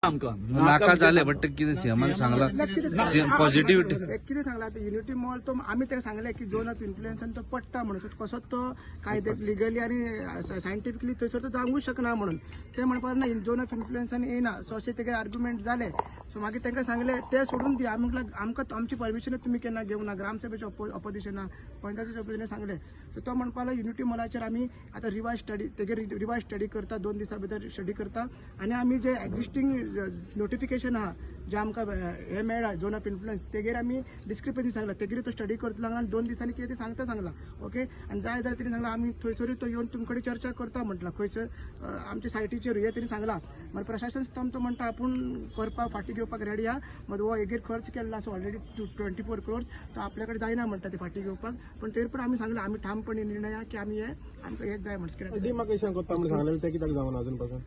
आमकां नाका जाले बट कितें सीएमान सांगला सीएम पॉझिटिव्हिटी. एक कितें सांगला आतां युनिटी मॉल तो आमी ताका सांगलें की झोन ऑफ इन्फ्लुएन्सान तो पडटा म्हणून. सो कसोच तो कायदे लिगली आनी सायंटिफिकली थंयसर तो जावंकूच शकना म्हणून. ते म्हणपाक ना, झोन ऑफ इन्फ्लुएन्सान येना. सो अशें तेगे आर्ग्युमेंट जाले. सो मागीर तांकां सांगलें ते सोडून दी. आमी म्हटलें आमकां आमची परमिशन तुमी केन्ना घेवंक ना, ग्रामसभेचें ऑपोजिशन ना, पंचायतीचें ऑपोजिशन सांगलें. सो तो म्हणपाक लागलो युनिटी मॉलाचेर आमी आतां रिवायज स्टडी तेगेर रिवायज स्टडी करता, 2 दिसां भितर स्टडी करता आनी आमी जे एक्झिस्टींग नोटिफिकेशन आहा जे आमकां हे मेळ्ळा झोन ऑफ इन्फ्लुएन्स तेगेर आमी डिस्क्रिपन्सी सांगला, तेगेर तो स्टडी करतलो आनी 2 दिसांनी कितें तें सांगता सांगला. ओके, आनी जाय जाल्यार तेणी सांगला आमी थंयसरूय तो येवन तुमचे कडेन चर्चा करता म्हटलां, खंयसर आमच्या सायटीचेर हे तेणी सांगला. मागीर प्रशासन स्तंभ तो म्हणटा आपूण करपाक फाटीं घेवपाक रेडी आहा, मात हो हेगेर खर्च केल्लो आसा ऑलरेडी 24 क्रोर्स, तो आपल्या कडेन जायना म्हणटा ते फाटीं घेवपाक. पण तरी पण आमी सांगला आमी ठामपणे निर्णय आहा की आमी हे आमकां हेच जाय म्हणून. डिमार्केशन करता म्हणून सांगलेलें तें कित्याक जावना अजून पासून?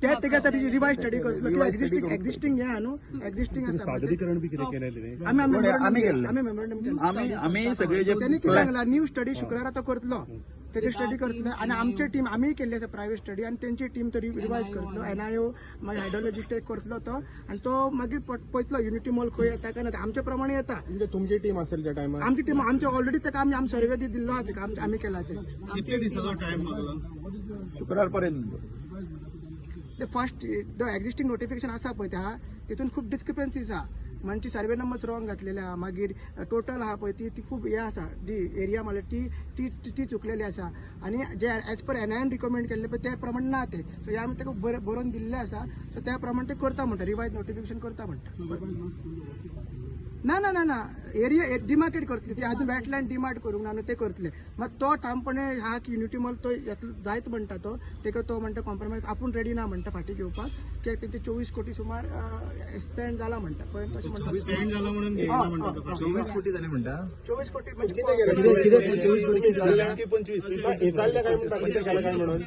ते तेगे आतां रिवायज स्टडी करतलो की एक्झिस्टींग हे आहा न्हू, एक्झिस्टींग आसा. सादरीकरण बी कितें केलें तेणी? आमी कोणे? आमी केल्लें. आमी मेमोरंडम केलें. आमी आमी सगळे जे त्यांनी कितें सांगला न्यू स्टडी शुक्रारा तो करतलो, तेजे स्टडी करतलो आनी आमचे टीम आमीय केल्ली आसा प्रायवेट स्टडी आनी तेंची टीम तो रिवायज करतलो, एनआयओ मागीर हायड्रोलॉजिस्ट करतलो तो आनी तो मागीर पळयतलो युनिटी मॉल खंय येता काय ना, ते आमचे प्रमाणे येता. म्हणजे तुमची टीम असेल त्या टायमार? आमची टीम आमचे ऑलरेडी ताका आमी आम सर्वे बी दिल्लो आहा ताका आमी केला ते. कितले दिसाचो टायम मागला? शुक्रार पर्यंत. ते फर्स्ट the existing notification आसा पळय त्या तितून खूब डिस्क्रिपन्सीज आहा, म्हणजे सर्वे नंबर्स रॉंग घातलेले आहा, मागीर टोटल आहा पळय ती ती खूब हे आसा डी एरिया म्हणल्यार ती ती ती चुकलेली आसा आनी जे एज पर एनआयन रिकमेंड केल्ले पळय ते प्रमाण ना ते. सो हे आमी ताका बरोवन दिल्लें आसा. सो त्या प्रमाण ते करता म्हणटा, रिवायज नोटिफिकेशन करता म्हणटा. ना ना ना ना, एरिया डिमार्केट करतले ती, अजून वेटलँड डिमार्ट करूंक ना न्हू, ते करतले. मात तो ठामपणे हा की युनिटी मॉल तो येतलो जायत म्हणटा तो, तेका तो म्हणटा कॉम्प्रोमायज आपूण रेडी ना म्हणटा फाटीं घेवपाक, कित्याक तेंचे 24 कोटी सुमार स्पेंड जाला म्हणटा पळय तशें म्हणटा. स्पेंड जाला म्हणून घेयना म्हणटा तो. 24 कोटी झाले म्हणटा? 24 कोटी म्हणजे कितें केलें? कितें कितें 24 कोटी कितें झाले? विचारलें काय म्हणटा कितें केलें काय म्हणून?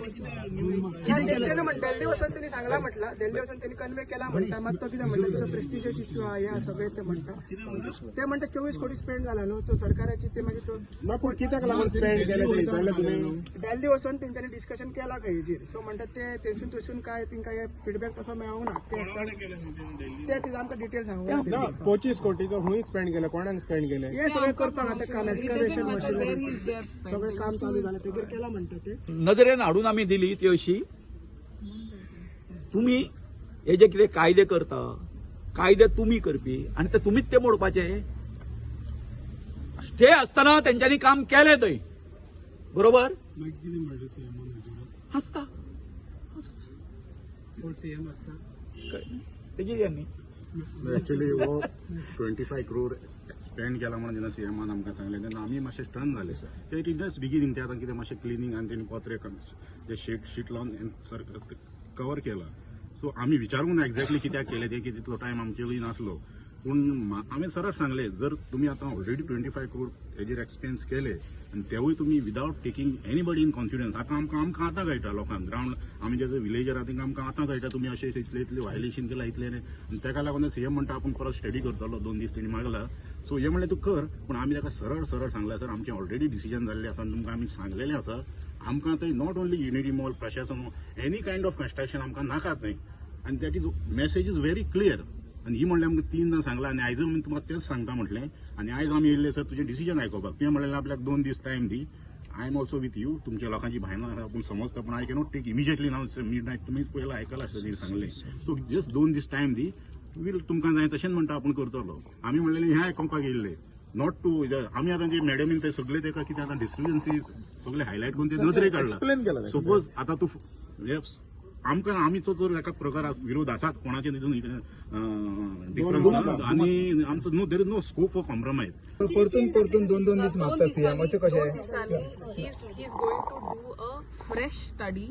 तेणे म्हण दिल्ली वचून तेणी सांगला म्हटला, दिल्ली वचून तेणी कन्वे केला म्हणटा. मात तो कितें म्हणटा तुजो प्रेस्टिजियस इश्यू आहा हे आहा सगळें ते म्हणटा. ते म्हणटा 24 कोटी स्पेंड जाला न्हू तो सरकाराची ते मागीर तो ना, पूण कित्याक लागून स्पेंड केलें तें विचारलें तुमी? दिल्ली वचून तेंच्यांनी डिस्कशन केला खंय हेजेर. सो म्हणटा ते थंयसून थंयसून काय तेंकां हे फिडबॅक तसो मेळोंक ना ते ते तेजें आमकां डिटेल सांगूंक ना, 25 कोटीचो खंय स्पेंड केले, कोणाक स्पेंड केले? हे सगळें करपाक आतां काम एक्सकवेशन मशिनरी सगळें काम चालू जालें तेगेर केलां म्हणटा ते. नदरेन हाडून आमी दिली ती अशी, तुमी हे जे कितें कायदे करता, कायदे तुमी करपी आनी ते तुमीच ते मोडपाचे. स्टे आसतना तेंच्यांनी काम केलें थंय, बरोबर? आसता तेजी यांनी ऍक्च्युली हो 25 क्रोर स्पेंड केला म्हणून जेन्ना सीएमान आमकां सांगलें तेन्ना आमी मातशे स्टन जाले. ते it is just beginning. ते आतां कितें मातशें क्लिनींग आनी तेणी पत्रे ते शीट लावन सर कवर केला. सो आमी विचारूंक ना एक्झॅक्टली कित्याक केलें तें, की तितलो टायम आमचेरूय नासलो. पूण आमी सरळ सांगलें, जर तुमी आतां ऑलरेडी 25 क्रोर हेजेर एक्सपेन्स केले आनी तेवूय तुमी without taking anybody in confidence, आतां आमकां आतां कळटा लोकांक ग्रावंड आमी जे विलेजर आहा तांकां आमकां आतां कळटा तुमी अशें इतले इतले व्हायलेशन केलां इतलें. आनी ताका लागून सीएम म्हणटा आपूण परत स्टडी करतलो, 2 दीस तेणी मागला. सो हें म्हणलें तूं कर, पूण आमी ताका सरळ सरळ सांगलां, सर आमचें ऑलरेडी डिसिजन जाल्लें आसा आनी तुमकां आमी सांगलेलें आसा, आमकां थंय not only unity mall, प्रशासन, एनी कायंड ऑफ कन्स्ट्रक्शन आमकां नाकात थंय. आनी that is message is very clear. आनी ही म्हणल्यार आमकां 3 सांगलां आनी आयजूय आमी तुमकां तेंच सांगता म्हटलें. आनी आयज आमी येयल्ले सर तुजें डिसिजन आयकोपाक. तुवें म्हणलें आपल्याक 2 दीस time the, I am also with you. तुमच्या लोकांची भायना आसा पूण समजता, पूण I cannot take immediately now midnight. तुमीच पयला आयकलां आसतलें तेणी सांगलें. सो जस्ट 2 दीस टायम दी, वील तुमकां जाय तशेंच म्हणटा आपूण करतलो. आमी म्हणलेलें हें आयकोपाक येयल्ले, not to आमी आतां जे मॅडमीन ते सगळे तेका कितें आतां डिस्क्रिपन्सी सगळे हायलायट करून ते नदरेक Explain केलां काडला. सपोज आतां तूं आमकां आमचो जर एका प्रकार विरोध आसात कोणाचे तितून डिफरन्स आनी आमचो no, there is no scope for compromise. परतून परतून 2-2 दीस मागता सीएम, अशें कशें? He is going to do a fresh study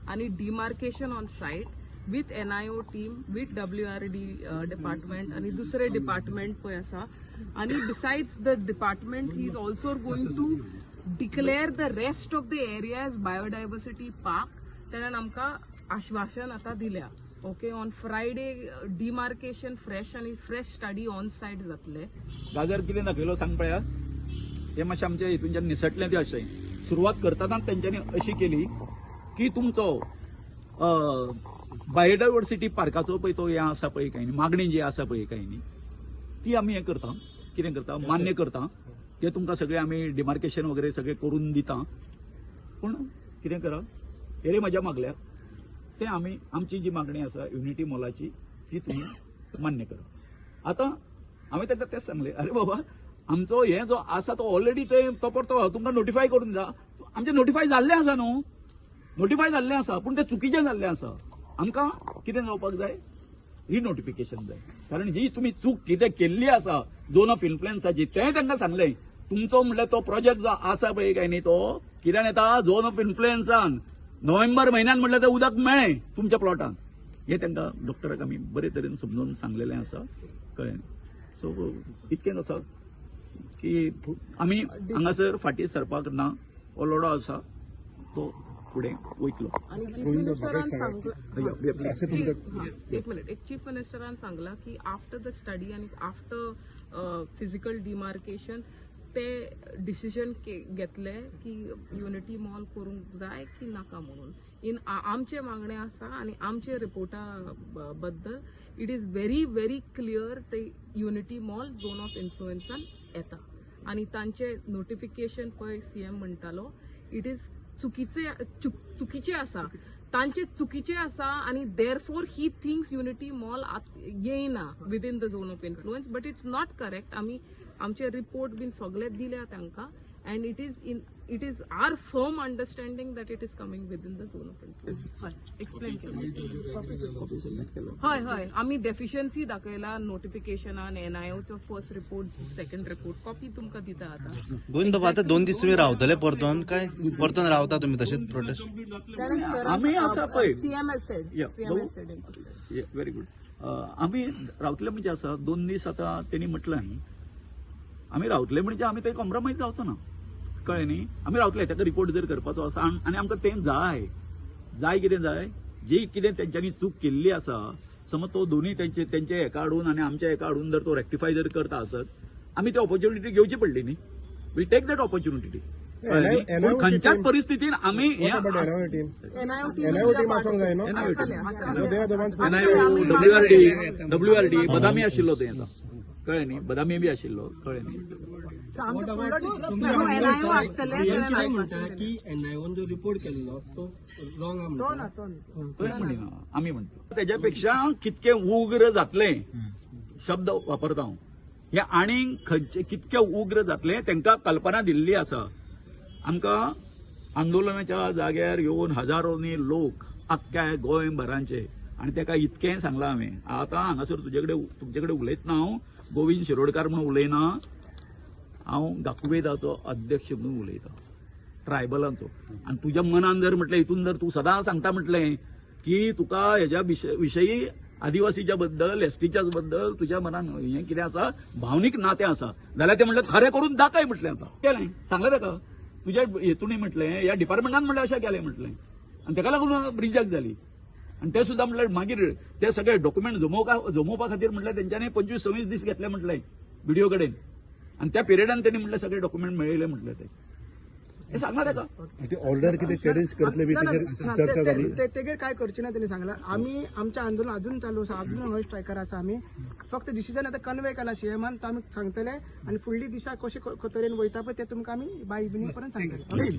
आणि demarcation on site with NIO team, with WRD department आणि दुसरे डिपार्टमेंट पळय आसा. आणि besides the department he is also going to declare the rest of the area as biodiversity park. तेणेन आमकां आश्वासन आतां दिल्या. Okay, on Friday demarcation fresh आणि फ्रेश स्टडी ऑन सायट जातले. गाजर कितें दाखयलो सांग पळया, हे मातशें आमच्या हितूनच्यान निसटलें तें अशें. सुरवात करतना तेंच्यांनी अशी केली की तुमचो बायोडायवर्सिटी पार्काचो पळय तो हें आसा पळय काय न्ही, मागणी जी आसा पळय काय न्ही, ती आमी हें करता, कितें करता, मान्य करता. ते तुमकां सगळें आमी डिमार्केशन वगैरे सगळें करून दिता. पूण कितें करा, हेरे म्हज्या मागल्या ते आमी आमची जी मागणी आसा युनिटी मॉलाची ती तुमी मान्य करा. आतां हांवें ताका तेंच सांगलें, अरे बाबा आमचो हें जो आसा तो ऑलरेडी ते तो परतो तुमकां नोटिफाय करून जा. आमचें नोटिफाय जाल्लें आसा न्हू, नोटिफाय जाल्लें आसा, पूण तें चुकीचें जाल्लें आसा. आमकां कितें जावपाक जाय, रिनोटिफिकेशन जाय. कारण जी तुमी चूक कितें केल्ली आसा झोन ऑफ इन्फ्लुएन्साची, तें तांकां सांगलें. तुमचो म्हणल्यार तो प्रोजेक्ट जो आसा पळय काय न्ही, तो कित्यान येता झोन ऑफ इन्फ्लुएन्सान. नोव्हेंबर म्हयन्यान म्हणल्यार तें उदक मेळ्ळें तुमच्या प्लॉटान. हें तांकां डॉक्टराक आमी बरे तरेन समजून सांगलेलें आसा, कळ्ळें. सो इतकेंच आसा की आमी हांगासर फाटीं सरपाक ना. हो लढो आसा तो फुडें वयतलो. आनी चीफ मिनिस्टरान सांगला, एक मिनिट, एक चीफ मिनिस्टरान सांगला की आफ्टर the study आनी आफ्टर फिजिकल डिमार्केशन ते डिसिजन घेतले की युनिटी मॉल करूंक जाय की नाका म्हणून. इन आमचे मागणें आसा आनी आमचे रिपोर्टा बद्दल it is very very clear ते युनिटी मॉल झोन ऑफ इन्फ्लुएन्सान येता. आनी तांचे नोटिफिकेशन पळय सीएम म्हणटालो it is चुकीचे आसा, तांचे चुकीचे आसा. आनी therefore he thinks Unity Mall येयना within the zone of influence, but it's not correct. आमी आमचे रिपोर्ट बीन सगळे दिल्या तांकां and it is our firm understanding that it is coming within the zone of influence. हय, एक्सप्लेन केलें. हय हय, आमी डेफिशियन्सी दाखयला नोटिफिकेशनान. एनआयओचो first report, second report copy तुमकां दिता आतां. गोविंद बाबा, आता 2 दीस तुम्ही रावतले परतून काय परतून रावता तुम्ही तशेंच प्रोटेस्ट? आमी आसा पळय. CM has said. Yeah, CM भाऊ. Has said. Very good. आमी रावतले म्हणजे आसा 2 दीस. आतां तेणी म्हटलें न्ही आमी रावतले म्हणजे आमी थंय कॉम्प्रोमायज जावचो ना, कळ्ळें न्ही. आमी रावतले ताका रिपोर्ट जर करपाचो आसा आनी आमकां तें जाय. जाय कितें जाय, जी कितें तेंच्यांनी चूक केल्ली आसा, समज तो दोनूय तेंचे तेंचे हेका हाडून आनी आमच्या हेका हाडून जर तो रेक्टिफाय जर करता आसत, आमी ती ऑपॉर्च्युनिटी घेवची पडली न्ही. We take that opportunity. NIO खंयच्याच team- परिस्थितीन आमी What हें about NIO team? NIO team. NIO team आसूंक जाय न्हू? NIO team. So they are the ones who- NIO, WRD, WRD बदामी आशिल्लो थंय आतां, कळ्ळें न्ही. बदामी बी आशिल्लो, कळ्ळें न्ही. एनआयओ आसतले. म्हणटा की एनआयओन जो रिपोर्ट केल्लो तो रॉंग तो म्हणटा. ना, तो न्ही. तोय म्हणिना, आमी म्हणटा तेज्या पेक्षा कितके उग्र जातले शब्द वापरता हांव, हे आनीक खंयचे कितके उग्र जातले तांकां कल्पना दिल्ली आसा. आमकां आंदोलनाच्या जाग्यार येवन हजारोंनी लोक आख्ख्या गोंयभरांचे, आनी ताका इतकेंय सांगलां हांवें. आतां हांगासर तुजे कडेन तुमचे कडेन उलयतना हांव गोविंद शिरोडकार म्हणून उलयना, हांव गाकुवेदाचो अध्यक्ष म्हणून उलयतां, ट्रायबलांचो. आनी तुज्या मनान जर म्हटलें हितून जर तूं सदां सांगता म्हटलें की तुका हेज्या विशयी आदिवासीच्या बद्दल, एसटीच्या बद्दल तुज्या मनान हें कितें आसा, भावनीक नातें आसा, जाल्यार ते म्हटलें खरें करून दाखय म्हटलें. आतां केलें, सांगलें ताका तुज्या हेतून म्हटलें ह्या डिपार्टमेंटान म्हटलें अशें केलें म्हटलें, आनी ताका लागून रिजेक्ट जाली. आनी ते सुद्दां म्हटल्यार मागीर ते सगळे डॉक्युमेंट जमोवपा खातीर म्हटल्यार तेंच्यांनी 25-26 दीस घेतले म्हटलें विडिओ कडेन, आनी त्या पिरियडान तेणी म्हटलें सगळे डॉक्युमेंट मेळयले म्हटलें. ते हे सांगला ताका. ते ऑर्डर कितें चॅलेंज करतले बी ना, ना, तेजेर ना, चर्चा ते- जाली? ते- तेगेर काय करचे ना तेणी सांगला. आमी आमचें आंदोलन अजून चालू आसा, अजून हंगर स्ट्रायकार आसा. आमी फक्त डिसिजन आतां कन्वे केला सीएमान, तो आमी सांगतले आनी फुडली दिशा कशे तरेन वयता पळय ते तुमकां आमी बाय इव्हिनींग पर्यंत सांगतले.